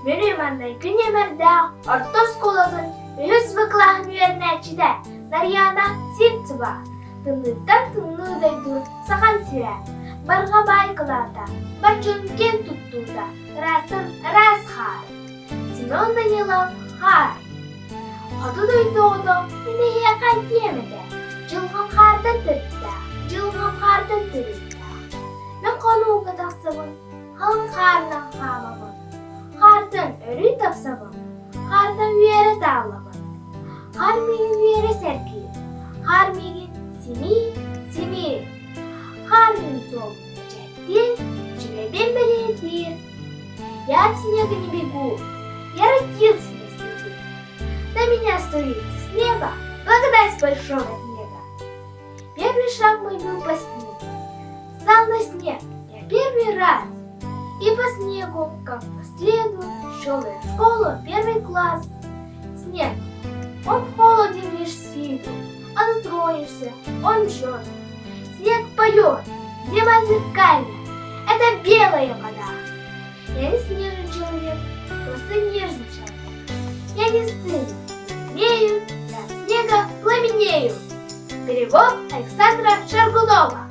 Мүрү маҥнайгы нүөмэрдээх орто оскуолатын үһүс В кылааһын үөрэнээччитэ Нарьяна Сивцева Тымныыттан тымныы дойду Сахам сирэ Барҕа баай кылаата Бар дьон киэн туттуута Ыраастан ыраас хаар Семен Данилов Хаар Хоту дойду оҕото мин эһиэхэ этиэм этэ Дьылҕам хаартан төрүттээх, дьылҕам хаартан төрүттээх Мин хонууга тахсабын, халыҥ хаарынан хаамабын Хаартан өрүү тапсабын, хаартан үөрэ тааллабын Хаар миигин үөрэ сэргиир, хаар миигин симии, симиир Хаар мин суолбун бэчээттиир, үчүгэйбин бэлиэтиир Я от снега не бегу, я родился на снегу. На меня струится с неба благодать большого снега. Первый шаг мой был по снегу. Стал на снег я первый раз. И по снегу, как по следу, шел я в школу первый класс. Снег, он холоден лишь с виду, а дотронешься, он жжет. Снег поет, зима зеркальная, это белая вода. Я не снежный человек, просто нежный человек. Я не стыну, умею, я от снега пламенею. Перевод Александра Шаргунова.